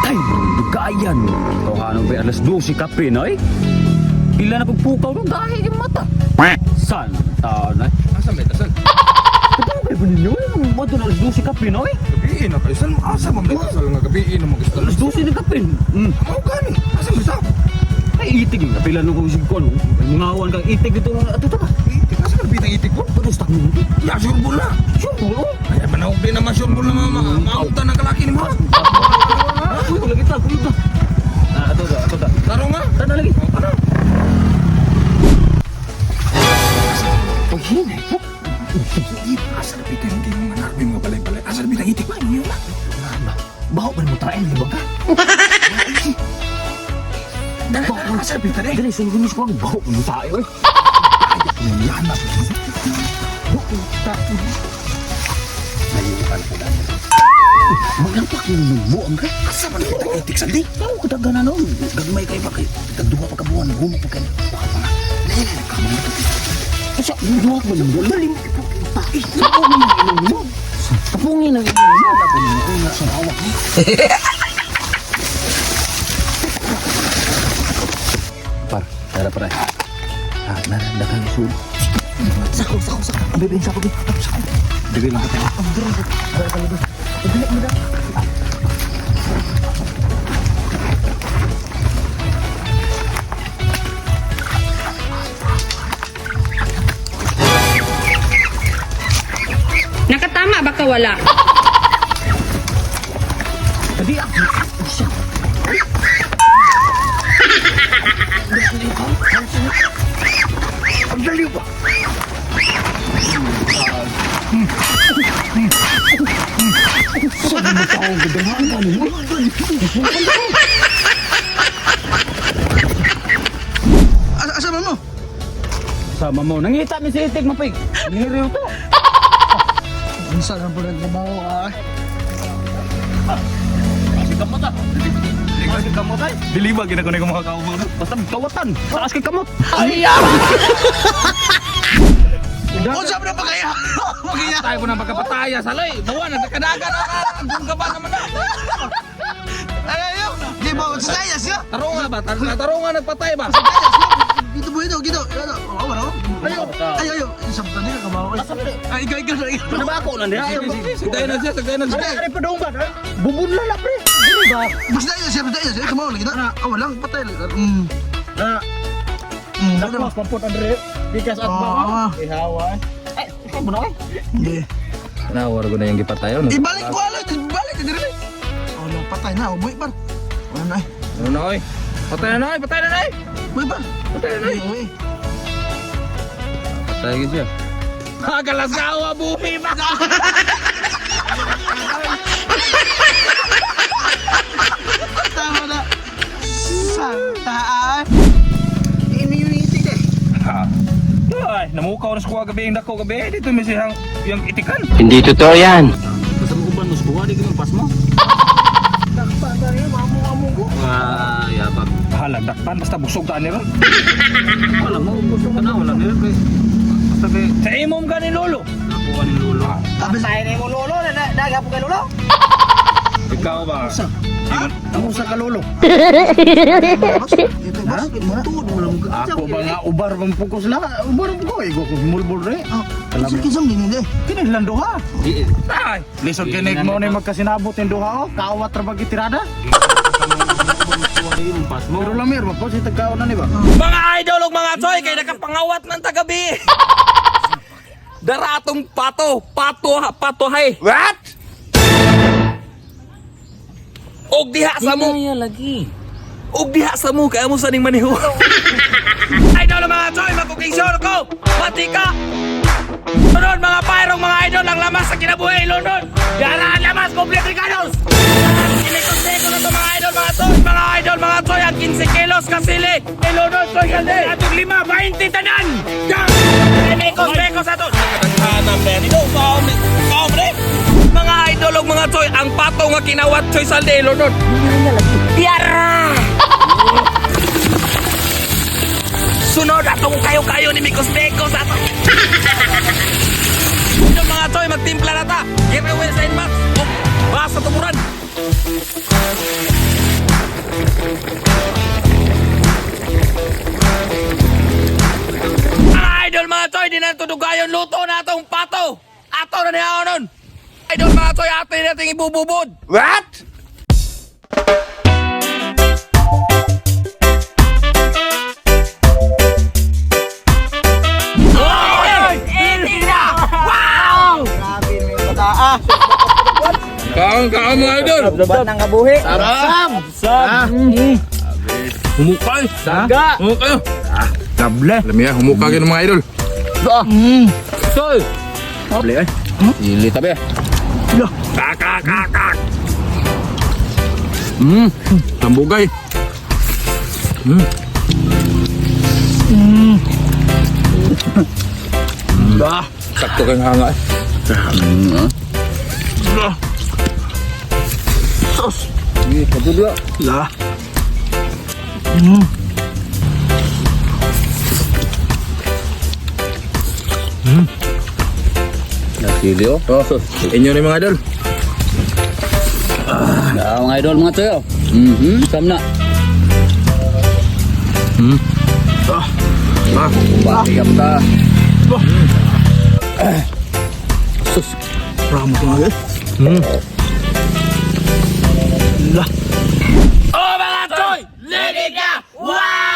Ay, dugayan. Tawhanon ba alas 12 kape na eh? Pila na pagpukaw nung dahil yung mata. San taon na? Asa may tasal? Kadugay ba ninyo? Mato na alas 12 kape na eh? Gabi na kayo. Saan asa man may tasal nga gabi na mag-istal? Alas 12 na kape. Mao gani. Asa may sa? Ay, itig yung kapila nung kusig ko. Ano? Mangawan kang itig dito. Ato ta ba? Itik asa ka bitang itik ko? Ano sa takbo? Ya sure na. Sure mo? Ay manawag din naman sure na mama. Mauta ng kalaki ni mo. Uy, wala kita. Kuya ta. Ah, ato ta, ato ta. Taro nga. Tara lagi. Ano? Paghinay po. Asa na bitang itik mga narbi mga balay-balay. Asa na bitang itik ba? Niyo na. Baho ba mo traen, di ba ka? Asa na bitang eh? Dali, sulgunis ko ang baho mo tayo eh. Yan na. Nayukan ko dahil. Maglampak yung nagbuang ka. Asa man bitang itik sa di? Tao ka taga na noon. Gagmay kayo ba kayo? Tagduha pa ka buwan. Gumok pa kayo. Baka pa nga. Nahihirap ka mo. Asa, duha ka ba ng buwan? Dali mo. Eh, ako naman ilong mo. Kapungin ang ilong mo. Tapos mo nga sa hawak. Par, tara pare. Ah, nara, daghang isud. Sako, sako, sako. Ang bebe, sako, bebe. Sako. Bebe lang ka tayo. Ang duro. Dali, dali, dali. Dali, dali. Nakatama baka wala. Dali, ah. Siya. Ang dali ba? Sabi mo tao, gaganahan ka mo. Asa, asa man mo? Sama mo, nangita mi si itik mapig. Nangiriw to. Unsa na po trabaho ah. Kasi kamot ah. Kasi kamot ay. Dili ba ginako na mga kaubang? Basta kawatan. Taas kay kamot. Unsa man pa kaya? Magaya. Tayo ko na pagkapataya saloy. Dawa na kadagan na ka. Ka ba naman na. Ay ayo. Di ba sa saya siya? Taro nga ba? Taro nga nagpatay ba? Dito mo ito, dito. Oh, wala. Ayo. Ayo ayo. Sa tani ka ba? Ay, ikaw ikaw ikaw. Ano ba ako na niya? Sagdayon na siya, sagdayon na siya. Are pa dong ba? Bubunla la pre. Dili ba? Basta ayo siya, basta ayo siya. Kamaw lagi na. Oh, walang patay. Mm. Na. Mm. Pampot Andre. Bigas at Oh. Ihawan. Ay, ikaw mo na eh. Hindi. Nawar ko na yung gipatayo. Ibalik ko ala, ibalik dire. Oh, no, patay na. Uboy par. Wala na. eh. Ano na oy? Patay na na oy, patay na na oy. Uboy par. Patay na na oy. Uy. Patay ka siya. Kagalas ka awa buhi ba? Tama na. Santaan. Ini yung itik eh. Ay, namukaw na sa kuha gabi yung dako gabi. Dito may siyang yung itikan. Hindi totoo yan. Basta mo uban mo sa buwa, di ka pas mo. Dakpa tayo, mamu-amu ko. Ah, yabag. Bahala, dakpan. Basta busog ka nila. Wala mo, busog ka na, wala nila pre. Basta pre, Sa imong ka ni Lolo. nakuha ni Lolo. Patay na yung lolo, naghapo kay lolo. Ikaw ba? Ang usa ka Lolo. Boss, ito boss, tuod mo lang. Ako ba nga ubar bang pukos la? Ubar ko, igo ko mulbol re. Ah, Kisam din hindi. Kini lang duha. Ay! Lisod kinig mo ni magkasinabot yung duha oh. Kaawat ra bagi tirada. Pero lamir, po si tagkaon na ni ba? Mga idol ug mga choy kay nakapangawat man tagabi. Daratong pato, pato pato hay. What? Og diha sa mo. lagi. Og diha sa mo kay amo sa ning maniho. Idol ug mga choy, makuking sure ko. Pati ka. Sunod mga pairong mga idol ang lamas sa kinabuhi lunod. Yara ang lamas complete regalos. Kinikonseko na to mga idol mga choy. Mga idol mga choy ang 15 kilos kasili. Ilunod choy kalde. Atong lima 20 tanan. Kinikonseko sa to. Hanap na dito Mga idol ug mga choy ang pato nga kinawat choy salde ilunod. Tiara! Sunod atong kayo-kayo ni Mikos Bekos ato. na tudugayon luto na atong pato. Ato na niya nun. Idol mga choy, ato natin ibububod. What? Eating na! Wow! Grabe may bata. Kaon, kaon mga idol. Ba't nang kabuhi? Sarap! Sam. Humukay! Saga. Humukay! Table. Alam niya, humuka kayo ng mga idol. Sol. Table ay. Sili tabi. Kak, kak, kak, kak. Tambugay. Ah. Sakto kang hanga. Eh. Sos. Ini kabudla. La. Sili oh. Oh, sus. Inyo ni mga idol. Ah, mga idol mga tayo. Sam na. Ah. Bati ka ta. Sus. Ramo ko nga. La. Oh mga choy! Linig na! Wow!